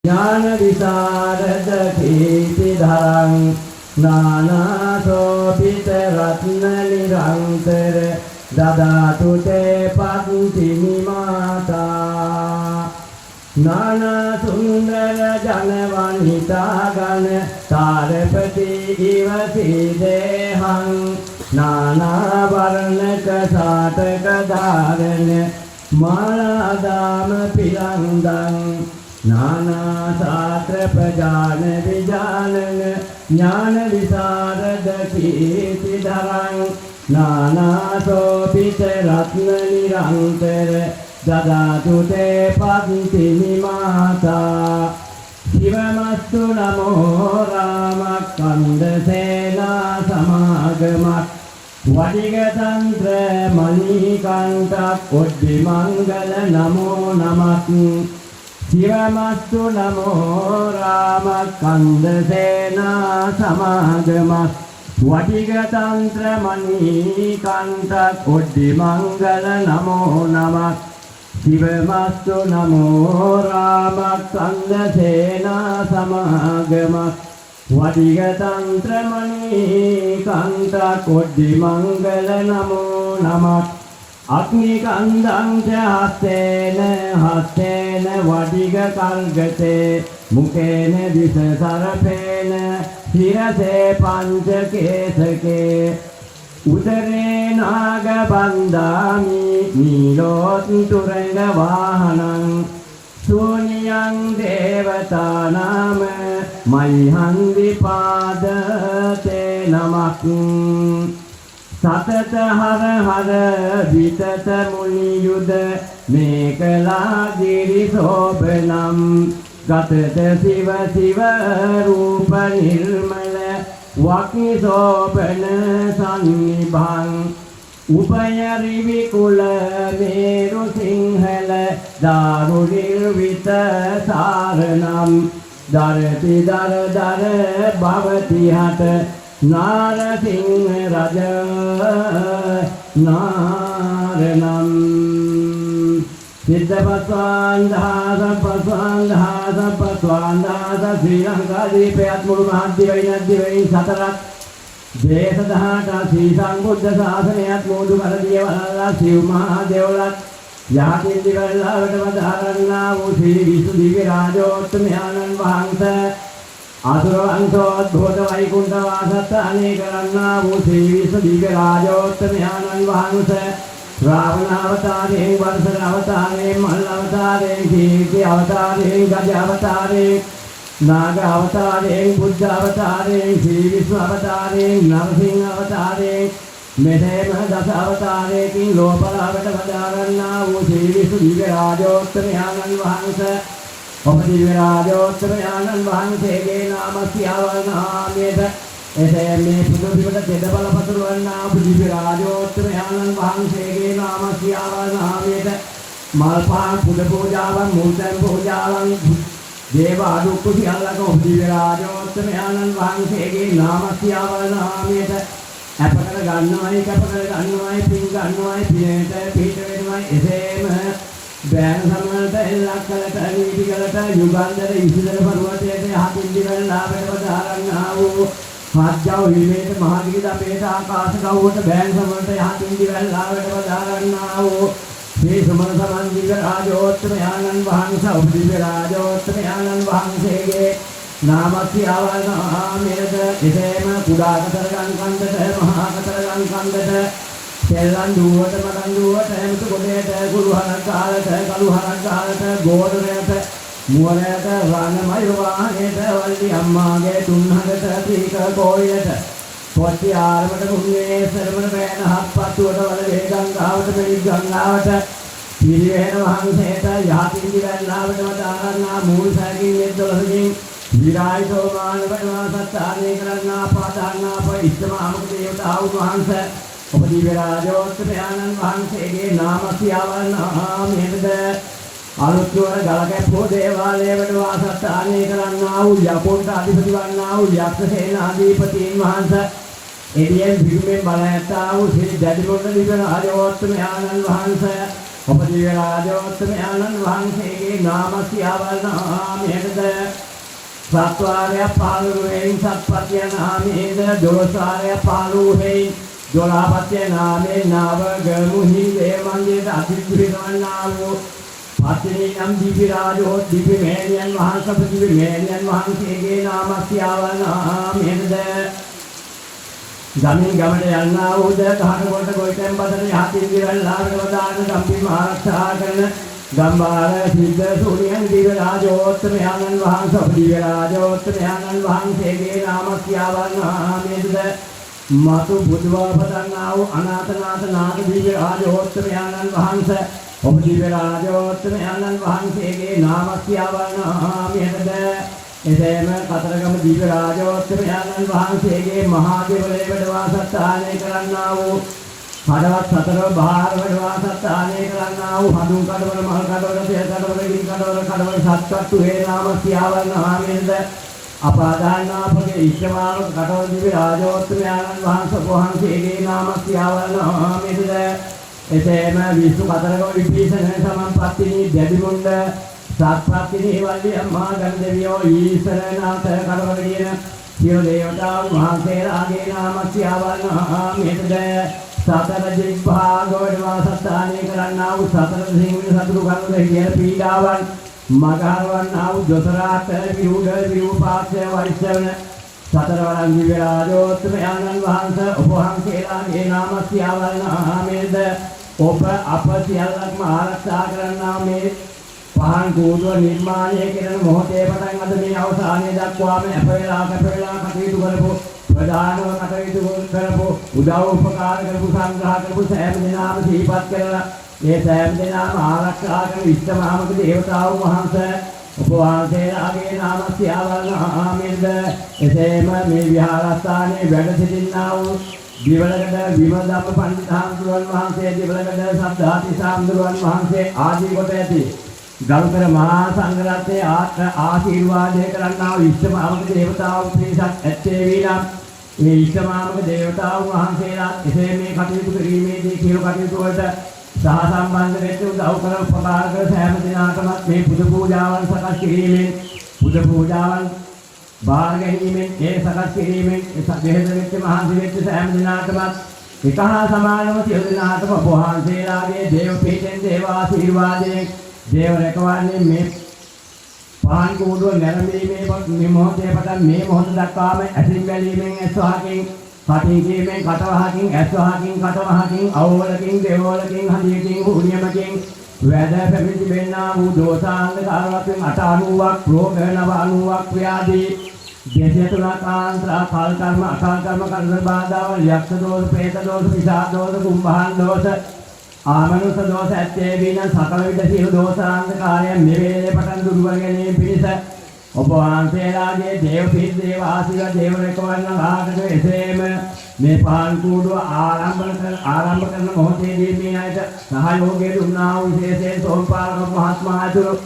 ඥාන විසරද කීර්ති ධරං නානා සෝභිත රත්න නිරන්තර දදාතු තේ පත්තිනි මාතා. නානා සුන්දර ජන වනිතා ගණ තාරපති ඉවසී දේහං නානා වර්ණක සාටක ධාරණ මාලාදාම පිලන්දං නානා සාත්‍ර ප්‍රජාන විජානන ඥාන විසරද කීර්ති ධරං නානා සෝභිත රත්න නිරන්තර දදාතු තේ පත්තිනි මාතා. සිවමස්තු නමෝ රාමකන්ද සේනා සමාගමක් වඩිග තන්ත්‍ර මණිකණ්ඨක් ඔඩ්ඩි මංගල නමෝ නමක්. සිවමස්තු නමෝ රාමකන්ද සේනා සමාගමක් වඩිග තන්ත්‍ර මණිකණ්ඨක් ඔඩ්ඩි මංගල නමෝ නමක්. සිවමස්තු නමෝ රාමකන්ද සේනා සමාගමක් වඩිග තන්ත්‍ර මණිකණ්ඨක් ඔඩ්ඩි මංගල නමෝ නමක්. අග්නි කන්දං ච හස්තේන හස්තේන වඩිග කර්ගතේ මුකේන විස සරපේන සිරසේ පංච කේසකේ උදරේ නාග බන්දාමි නීලෝත්තුරංග වාහනං සූනියං දේවතානාම මයිහන්දි පාදතේ නමක්. සතත හර හර විතත මුනි යුද මේකලා ගිරි සෝභනම් ගතත සිව සිව රූප නිර්මල වක්නි සෝභන සන්නිභං උපයරිවි කුල මේරු සිංහල දාරු නිර්විත සාරණම් දරති දර දර භවති හට නාරසිංහ රජ නාරනම්. සිද්ධපස්වාන් දහස පස්වාන් දහස පස්වාන් දහස ශ්‍රී ලංකා දීපයත් මුළු මහත් දිවයිනත් දිවයින් සතරක් දේශ 18 ශ්‍රී සම්බුද්ධ ශාසනයත් මෝදු කරදිය වලල්ලා සිව් මහා දෙවලත් යහතින් දිවල්ලාවට වදාරන්නා වූ ශ්‍රී විසු දිව්‍ය රාජෝත්තමයාණන් වහන්සේ අසුර වංශෝද්භූත වෛකුණ්ඨ වාසස්ථානයේ කරන්නා වූ ශ්‍රී විසු දිව්‍ය රාජෝත්තමයාණන් වහන්සේ රාවණ අවතාරයෙන්, වර්ෂ අවතාරයෙන්, මල්ල අවතාරයෙන්, කීර්ති අවතාරයෙන්, ගජ අවතාරයෙන්, නාග අවතාරයෙන්, බුද්ධ අවතාරයෙන්, ශ්‍රී විෂ්ණු අවතාරයෙන්, නරසිංහ අවතාරයෙන් මෙසේම දස අවතාරයකින් ලෝපලාවට වදාරන්නා වූ ශ්‍රී විෂ්ණු දිව්‍ය රාජෝත්තමයාණන් වහන්සේ ඔබ දිව්‍ය රාජෝත්තමයාණන් වහන්සේගේ නාම සියාවල් නාමයට එසේ මේ පුදු පිටට තෙද බල පතුරවන්නා වූ දිව්‍ය රාජෝත්තමයාණන් වහන්සේගේ නාම සියාවල් නාමයට මල් පහන් පුද පූජාවන් මූර්තන් පූජාවන් දේව අදුක්කු සියල්ලක ඔබ දිව්‍ය රාජෝත්තමයාණන් වහන්සේගේ නාම සියාවල් නාමයට අප කර ගන්නවයි, කැප කර ගන්නවයි, පින් ගන්නවයි, පිනට පිහිට වෙනවයි. එසේම බෑන සමනලට, එල්ලක් කලට, නීති කලට, යුගන්ධර ඉසිදර පර්වතයට යහතින් දිවල්ලාවට වදාරන්නා වූ හත්ජව හිමේට මහගිරි දපේට ආකාශ කව්වට බෑන සමනලට යහතින් දිවල්ලාවට වදාරන්නා වූ ශ්‍රී සුමන සමන් දිව්‍ය රාජෝත්තමයාණන් වහන්සේ ඔබ දිව්‍ය රාජෝත්තමයාණන් වහන්සේගේ නාමස්යාවල් නාමයේද එසේම කුඩා කතරගම් කන්දට, මහා කතරගම් කන්දට, සෙල්ලන් දුවට, මඩන් දුවට, හැමතු ගොඩේට, කුරු හරක් ගහලට, කළු හරක් ගහලට, ගෝඩරයට, මුවරයට, රණ මයුර වාහනයට, වල්ලි අම්මාගේ තුන්හඟට, ත්‍රීක කෝවිලට, පොට්ටි ආරමට, මුන්නේසරමට, බෑන හත්පත්තුවට, වලවේ ගංගාවට, මෙලික් ගංගාවට, පිරිවෙහෙන වහන්සේට යහතින් දිවැල්ලාවට වදාරන්නා මූල් සෑගින් 12කින් විරායිතෝ මානව වාසත්තානේ කරන්නා පාදාන්නා අප ඉෂ්ඨමාමක දේවතාවුන් වහන්සේ ඔබ දිව්‍ය රාජෝත්තමයාණන් වහන්සේගේ නාම සියාවල් නාමයේද අලුත්වර ගලකැප්පෝ දේවාලයකට වාසස්ථානය කරන්නා වූ යකුන්ට අධිපති වන්නා වූ යක්ෂ සේනාධිපතීන් වහන්සේ එළියෙන් පිටුමෙන් බල ඇත්තා වූ ශ්‍රී දැඩිමොන්න දිව්‍ය රාජෝත්තමයාණන් වහන්සේ ඔබ දිව්‍ය රාජෝත්තමයන්න් වහන්සේගේ නාම සියාවල් නාමයටද සත්වාරය පහළ වූ හේයින් සත්පත්‍ය නාමයේද 12 වාරය පහළ වූ හේයින් දොළහපත්‍ය නාමයේ නාව ගමුහි දේව මන්දිරයට අතිරික්ත වන්නා වූ පත්තිනී නම් දිව්‍ය රාජෝ දිව්‍ය මෑණියන් වහන්සේ අප දිව්‍ය මෑණියන් වහන්සේගේ නාම සියාවල් නාමයටද ගමින් ගමට යන්නා වූ ද ගහන කොට ගොවිතැන් බදන යහතින් දිවල්ලාවට වදාන ගම්පිම ආරක්ෂා කරන ගම්බාර සිද්ධ සූර්යයන් දිව්‍ය රාජෝත්තමයන්න් වහන්සේ අප දිව්‍ය රාජෝත්තමයන්න් වහන්සේගේ නාම සියාවල් නාමයටද මතු බුදුව පතන්නා වූ අනාථනාථ නාථ දිව්‍ය රාජෝත්තමයන්න් වහන්සේ ඔබ දිව්‍ය රාජෝත්තමයන්න් වහන්සේගේ නාම සියාවල් නාමයටද එසේම කතරගම දිව්‍ය රාජෝත්තමයන්න් වහන්සේගේ මහා දෙවලේ වැඩ වාසස්ථානය කරන්නා වූ කඩවත් සතර බහාර වැඩ වාසස්ථානය කරන්නා වූ හඳුන් කඩවල මල් කඩවල තෙල් කඩවල ගිනි කඩවල කඩවල සත්වත්තු හේ නාම සියාවල් නාමයටද අපාදාන අපගේ ඉෂ්ඨමානක කටවල දිව්‍ය රාජෝත්තමයන්න් වහන්සේ වහන්සේගේ නාම සියාවල් නාමයටද එසේම විශ්ව කතරගම විභීෂණ සමන්පත්තිනී දැඩිමුණ්ඩ සත්පත්තිනී වල්ලි අම්මා ගණ දෙවියෝ ඊශ්වරනාථ කඩවල කියන සියලු දේවතාවුන් වහන්සේලාගේ නාම සියාවල් නාමයටද සතර දිග්භාග වැඩ වාසස්ථානය කරන්නා වූ සතර සිංහ සතුරු කරුණ කියන පීඩාවන් මගහරවන්නා වූ දොසරාත විරුඩ විරූපාක්ෂ වෛශ්‍රවණ සතරවරන් දිව්‍ය රාජෝත්තමයන්න් වහන්සේ ඔබ වහන්සේලාගේ නාම සියාවල් නාමයේද ඔබ අප සියල්ලක්ම ආරක්ෂා කරන්නා මේ පහන් කූඩුව නිර්මාණය කරන මොහොතේ පටන් අද මේ අවසානයේ දක්වාම අප වෙලා කැප වෙලා කටයුතු කරපු ප්‍රධානව කටයුතු කරපු උදව් උපකාර කරපු සංග්‍රහ කරපු සෑම දෙනාම සිහිපත් කරලා මේ සෑම දෙනාම ආරක්ෂා කරන ඉෂ්ඨමාමක දේවතාවුන් වහන්සේ ඔබ වහන්සේලාගේ නාම සියාවල් නාමයෙන්ද එසේම මේ විහාරස්ථානයේ වැඩ සිටින්නා වූ දිවලගඩ විමල ධම්ම පණ්ඩිත හාමුදුරුවන් වහන්සේ, දිවලගඩ සද්ධාති හාමුදුරුවන් වහන්සේ ආදී කොට ඇති ගරුතර මහා සංඝරත්නයේ ආශිර්වාදය කරන්නා වූ ඉෂ්ඨමාමක දේවතාවුන් පිරිසක් ඇත්තේ වී නම් මේ ඉෂ්ඨමාමක දේවතාවුන් වහන්සේලා එසේ මේ කටයුතු කිරීමේදී සියලු කටයුතු වලට සහ සම්බන්ධ වෙච්ච උදව් කර උපකාර කර සෑම දිනාටම මේ පුද පූජාවන් සකස් කිරීමෙන්, පුද පූජාවන් බාර ගැනීමෙන්, ඒ සකස් කිරීමෙන් වෙහෙස වෙච්ච මහන්සි වෙච්ච සෑම දිනාටම එක හා සමානව සියලු දෙනාටම ඔබ වහන්සේලාගේ දේව පිහිටෙන්, දේව ආශිර්වාදයෙන්, දේව රැකවන්නේ මේ පහන් කූඩුව නැරඹීමේ මේ මොහොතේ පටන් මේ මොහොත දක්වාම ඇසින් බැලීමෙන් ඇස් වහකින්, කටින් කීමෙන් කට වහකින්, ඇස් වහකින්, කට වහකින්, අවෝලකින්, දෙවෝලකින්, හදියකින්, හුනියමකින් වැද පැමිණ තිබෙනා වූ දෝෂාන්ධකාරවත්වෙන් 890ක්, රෝග 990ක්, ව්‍යාධි 203ක්, ආන්ත්‍රා කාල කර්ම අකාල කර්ම කරදර බාධාවල්, යක්ෂ දෝෂ, ප්‍රේත දෝෂ, පිශාච දෝෂ, කුම්භාන් දෝෂ, ආමනුෂ දෝෂ ඇත්තේ වී නම් සකල විද සියලු දෝෂාන්ධකාරයන් මෙවේලේ පටන් දුරු කර ගැනීම පිණිස ඔබ වහන්සේලාගේ දේව පිහිට, දේව ආශිර්වාද, දේව රැකවරණ ආගත එසේම මේ පහන් කූඩුව ආරම්භ කරන මොහොතේදී මේ අයට සහයෝගය දුන්නා වූ විශේෂයෙන් සෝමපාලක මහත්මයා ඇතුළු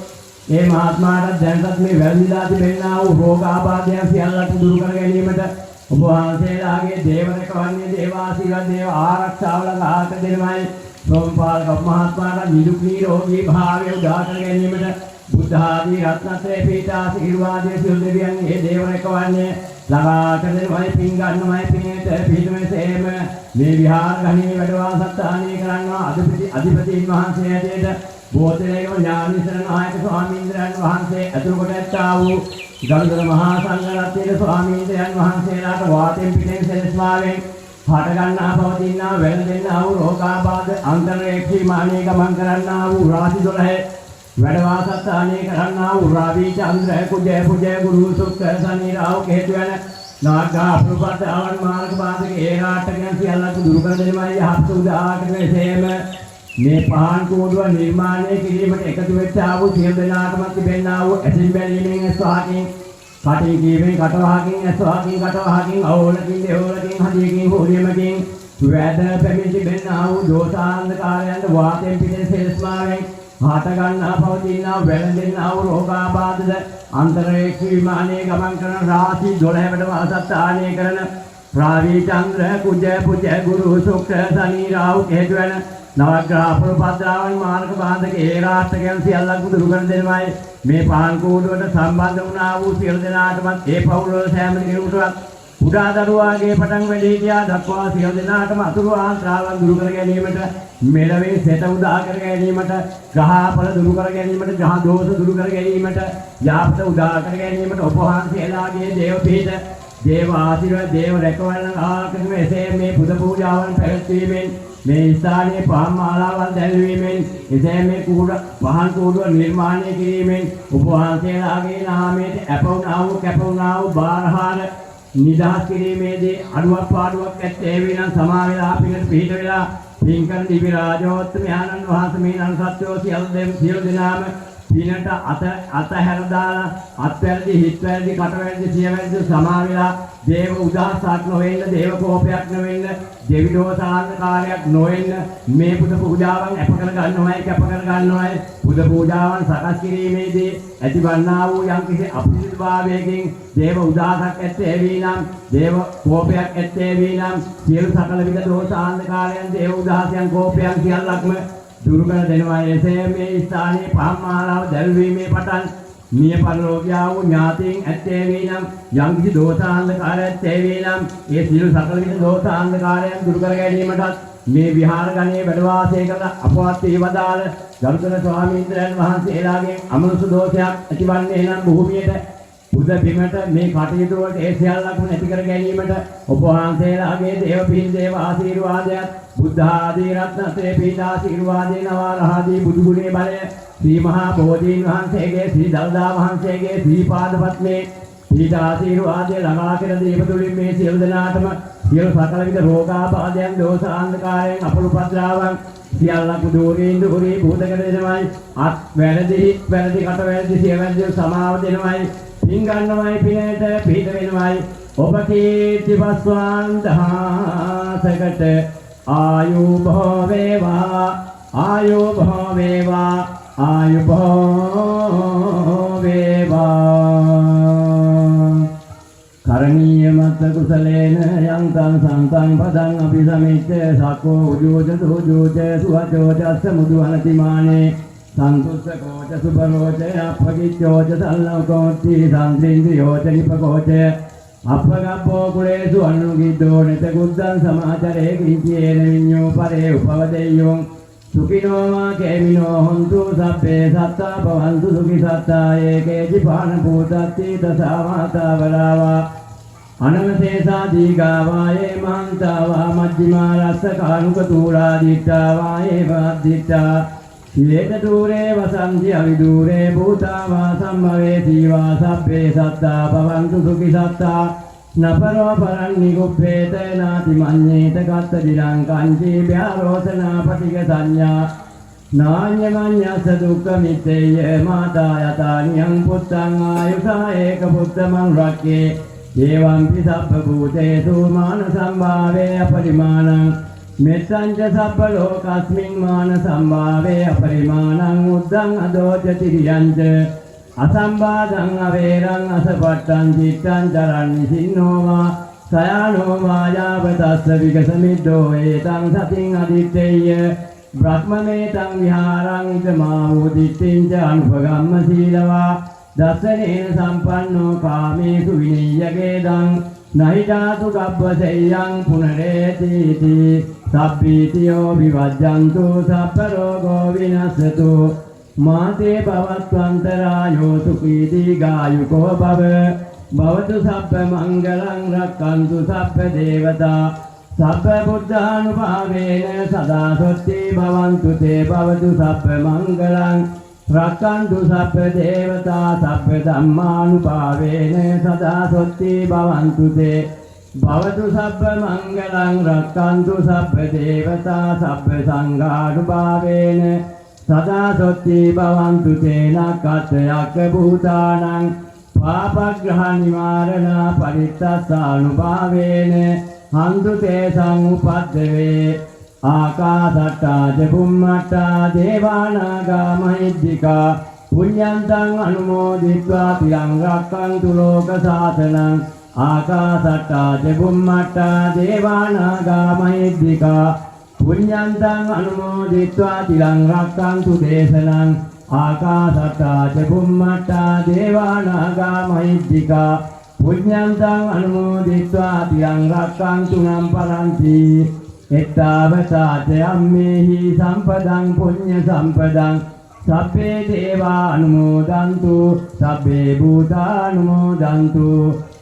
ඒ මහත්මයාට දැනටත් මේ වැළඳිලා තිබෙනා වූ රෝගාබාධයන් සියල්ලක් දුරු කර ගැනීමට ඔබ වහන්සේලාගේ දේව රැකවරණයේ, දේව ආශිර්වාද, දේව ආරක්ෂාව ළඟා කර දෙනමයි. සෝමපාලක මහත්මයාට නිදුක් නිරෝගී භාවය උදා කර ගැනීමට බුද්ධ ආදී රත්නත්‍රය පිහිට ආශිර්වාදයේ සියලු දෙවියන්ගේ දේව රැකවරණය ළඟා කර දෙනමයි. පින් ගන්නමයි. පිනේත පිහිටමසේම මේ විහාර ගණේ වැඩ වාසස්ථානය කරන්නා අධිපති අධිපතීන් වහන්සේ ඇටියට බෝතලේගම ඥානීශ්වර නායක ස්වාමීන්ද්‍රයන් වහන්සේ ඇතුළු කොට ඇත්තා වූ ගරුතර මහා සංඝරත්නයේ ස්වාමීන්ද්‍රයන් වහන්සේලාට වාතෙන් පිටෙන් සෙලස්මාවෙන් හට ගන්නා පවතිනා වැළඳෙන්නා වූ රෝගාබාධ, අන්තරීක්ෂ විමානයේ ගමන් කරන්නා වූ රාශි 12 වැඩ වාසස්ථානය කරන්නා වූ රවි චන්ද්‍ර කුජ පුජ ගුරු සුක්‍ර ශනි රාහු කේතු යන නාගා අපරපදාවන් මාර්ග බාධක ඒ රාටකයන් සියල්ලක් දුරු කර දෙනමයි. යහපත උදා කරන එසේම මේ පහන් කූඩුව නිර්මාණය කිරීමට එකතු වෙච්ච ආ වූ සියලු දෙනාටම තිබෙනා වූ ඇසින් බැලීමෙන් ඇස් වහකින්, කටින් කීමෙන් කට වහකින්, ඇස් වහකින්, කට වහකින්, අවෝලකින්, දෙවෝලකින්, හදියකින්, හෝලියමකින් වැද පැමිණ තිබෙනා වූ දෝෂාන්ධකාරයන්ට වාතයෙන් පිටෙන් සෙලස්මාවෙන් හට ගන්නා පවතිනා වැළඳෙනා වූ රෝගාබාධද අන්තරීක්ෂ විමානයේ ගමන් කරන රාශි 12 වැඩ වාසස්ථානය කරන රවි චන්ද්‍ර කුජ පුජ ගුරු සුක්‍ර ශනි රාහු කේතු යන නවග්‍රහ අපරපද්‍රාවන් මාර්ග බාධක ඒ රාෂ්ට්‍රකයන් සියල්ලක්ම දුරු කර දෙනවායි. මේ පහන් කූඩුවට සම්බන්ධ වුණා වූ සියලු දෙනාටමත්, ඒ පවුල් වල සෑම කෙනෙකුටවත්, කුඩා දරුවාගේ පටන් වැඩිහිටියා දක්වා සියලු දෙනාටම අතුරු ආන්ත්‍රාවන් දුරු කර ගැනීමට, මෙලවේ සෙත උදා කර ගැනීමට, ග්‍රහඵල දුරු කර ගැනීමට, ග්‍රහ දෝෂ දුරු කර ගැනීමට, යහපත උදා කර ගැනීමට ඔබ වහන්සේලාගේ දේව පිහිට, දේව ආශිර්වාද, දේව රැකවරණ ආකරන එසේ මේ පුද පූජාවන් පැවැත්වීමෙන්, මේ ස්ථානයේ පහන් මාලාවන් දැල්වීමෙන්, එසේ මේ කූඩ පහන් කූඩුව නිර්මාණය කිරීමෙන් ඔබ වහන්සේලාගේ නාමයට අප වුණා වූ, කැප වුණා වූ බාරහාර නිදහස් කිරීමේදී අඩුවක් පාඩුවක් ඇත්තේ වෙනම් සමා වෙලා, පිනට පිහිට වෙලා, පින් කරන දිව්‍ය රාජෝත්තමයන්න් වහන්සේ මේ නන් සත්වෝ සියලු දෙනාම පිනට අත අතහැර දාලා, අත් වැරදි, හිත් වැරදි, කට වැරදි, සිය වැරදි සමා වෙලා, දේව උදාසක් නොවෙන්න, දේව කෝපයක් නොවෙන්න, දෙවි දෝෂාන්තකාරයක් නොවෙන්න මේ පුද පූජාවන් අප කර ගන්නවයි, කැප කර ගන්නවයි. පුද පූජාවන් සකස් කිරීමේදී ඇතිවන්නා වූ යම්කිසි අපිරිසිදුභාවයකින් දේව උදාසක් ඇත්තේ වී නම්, දේව කෝපයක් ඇත්තේ වී නම්, සියලු සකල විද දෝෂාන්තකාරයන්, දේව උදාසයන්, කෝපයන් සියල්ලක්ම දුරු කර දෙනවා. එසේ මේ ස්ථානයේ පහන් මාලාව දැල්වීමේ පටන් මිය පරලෝකියා වූ ඥාතීන් ඇත්තේ වී නම්, යම්කිසි දෝෂාන්ධකාරයක් ඇත්තේ වී නම්, ඒ සියලු සකල විද දෝෂාන්ධකාරයන් දුරු කර ගැනීමටත්, මේ විහාර ගණයේ වැඩ වාසය කළ අපවත් වී වදාළ ගරුතර ස්වාමීන්ද්‍රයන් වහන්සේලාගෙන් අමනුෂ්‍ය දෝෂයක් ඇතිවන්නේ නම් භූමියට, පුද බිමට, මේ කටයුතු වලට ඒ සියල්ලක්ම නැති කර ගැනීමට ඔබ වහන්සේලාගේ දේව පිහිට, දේව ආශිර්වාදයත්, බුද්ධ ආදී රත්නත්‍රයේ පිහිට ආශිර්වාදේ, නවාරහාදී බුදු ගුණේ බලය, ශ්‍රී මහා බෝධීන් වහන්සේගේ, ශ්‍රී දළදා වහන්සේගේ ශ්‍රී පාද පද්මේ පිහිට ආශිර්වාදය ළඟා කර දීම තුළින් මේ සියලු දෙනාටම සියලු සකල විද රෝගාබාධයන්, දෝෂාන්ධකාරයන්, අපලුපද්‍රාවන් සියල්ලක් දූරින් දුරී භූත කර දෙනවයි. අත් වැරදි, හිත් වැරදි, කට වැරදි, සිය වැරදි සමාව දෙනවයි. පින් ගන්නවයි, පිනට පිහිට වෙනවයි. ඔබ කීර්ති පස්වන් දහසකට ආයු බොහෝ වේවා, ආයු බොහෝ වේවා, ආයු බොහෝ වේවා. කරණීය මත්ත කුසලේන යං තං සන්තං පදං අபிසමිච්ඡ සක්කෝ උජෝච සුජෝච සුවචෝ චස්ස මුදුහනති මානේ සන්තුස්ස කෝච සුබරෝච අප්පකිච්ඡෝච සල්ලෝකෝති සම්ත්‍රින්ද්‍රියෝච නිපකෝච අප්පගප්පෝ කුලේසු අනුගිද්දෝ නත කුද්දං සමාචරේ කිංචේන විඤ්ඤෝ පරේ උපවදෙය්‍යොං සුඛිනෝ වා කේමිනෝ හොන්තු. සබ්බේ සත්තා භවන්තු සුඛි සත්තා. ඒකේචි පාන භූතත්ති තසා මාතා වලාවා අනවශේෂා දීඝාවා ඒ මහන්තා මජ්ක්‍ධිමා රස්ස කානුක තූලා දිට්ඨා ඒව අද්දිට්ඨා සිලේත දූරේ වසන්ති අවිදූරේ භූතා වා සම්භවේ සීවා. සබ්බේ සත්තා භවන්තු සුඛි සත්තා. නපරෝ පරන් නිගුප්පේත නාති මඤ්ඤේත කත්ත දිරං කංචි ව්‍යාරෝසනා පටික සංඥා නාඤ්ඤ මඤ්ඤස්ස දුක්ඛ මිත්තේය මාතා යතා නියං පුත්තං ආයුසා ඒක පුත්තමං රක්කේ. ඒවම්පි සබ්බ භූතේසු මාන සම්භාවේ අපරිමාණං. මෙත්තං ච සබ්බ ලෝකස්මින් මාන සම්භාවේ අපරිමාණං. උද්ධං අදෝච තිරියං ච අසම්බාධං අවේරං අසපට්ඨං චිත්තං චරන් නිසින්නෝවා සයානෝ වා යාව තස්ස විගසමිද්දෝ ඒතං සතින් අදිත්තේය බ්‍රහ්මමේතං විහාරං ඉදමා වූ දිට්ඨිං ච අනුපගම්ම සීලවා දස්සනේන සම්පන්නෝ කාමේසු විනය්‍ය නහි ජාතු ගබ්බසෙය්‍යං පුනරේති ඉති. සබ්බීතියෝ විවජ්ජන්තු, සබ්බ රෝගෝ විනස්සතු, මාතේ භවත්වන්තරායෝ සුඛී දීඝායුකෝ භව. භවතු සබ්බ මංගලං, රක්ඛන්තු සබ්බ දේවතා, සබ්බ බුද්ධානුභාවේන සදා සොත්ති භවන්තු තේ. භවතු සබ්බ මංගලං, රක්ඛන්තු සබ්බ දේවතා, සබ්බ ධම්මානුභාවේන සදා සොත්ති භවන්තු තේ. භවතු සබ්බ මංගලං, රක්ඛන්තු සබ්බ දේවතා, සබ්බ සංඝානුභාවේන සදා සොත්ති භවන්තු තේ. නක්ඛත්ත යක්ඛ භූතානං පාපග්‍රහ නිවාරණා පරිත්තස්සානුභාවේන හන්තු තේ සංඋපද්දවේ. ආකාසට්ටා ච බුම්මට්ටා දේවානාගා මහිද්దికා පුඤ්ඤන්තං අනුමෝදිත්වා තිරං රක්ඛන්තු ලෝක සාසනං. ආකාසට්ටා ච බුම්මට්ටා දේවානාගා මහිද්దికා පුඤ්ඤන්තං අනුමෝදිත්වා තිරං රක්ඛන්තු දේශනං. ආකාසට්ටා ච බුම්මට්ටා දේවා නාග මහිද්దికා පුඤ්ඤන්තං අනුමෝදිත්වා තිරං රක්ඛන්තු නම් පරන්ති. එත්තාවතා ච අම්මේහි සම්පදං පුඤ්ඤ සම්පදං. සබ්බේ දේවා අනුමෝදන්තු, සබ්බේ භූතා අනුමෝදන්තු,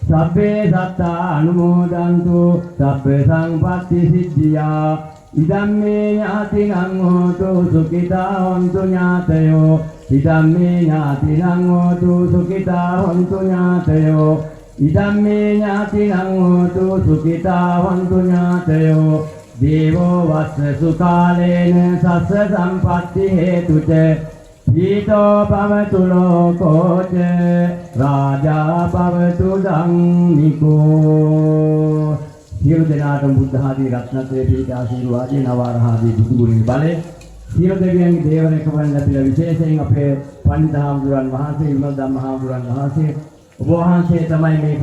සබ්බේ සත්තා අනුමෝදන්තු, සබ්බ සම්පත්ති සිද්ධියා. ඉදම් මේ ඥාතිනං හෝතු සුඛිතා හොන්තු ඥාතයෝ. ඉදම් මේ ඥාතිනං හෝතු සුඛිතා හොන්තු ඥාතයෝ. ඉදම් මේ ඥාතිනං හෝතු සුඛිතා හොන්තු ඥාතයෝ. දේවෝ වස්ස සුකාලේන සස්ස සම්පත්ති හේතුච පීතෝ භවතු ලෝකෝච රාජා භවතු ධම්මිකෝ. සියලු දෙනාටම බුද්ධ ආදී රත්නත්‍රයේ පිහිට ආශිර්වාදයේ, නවරහාදී බුදු ගුණේ බලය, සියලු දෙවියන්ගේ දේව රැකවරණ ලැබිලා, විශේෂයෙන් අපේ පණ්ඩිත හාමුදුරන් වහන්සේ, විමල් ධම්ම හාමුදුරන් වහන්සේ, ඔබ වහන්සේ තමයි මේ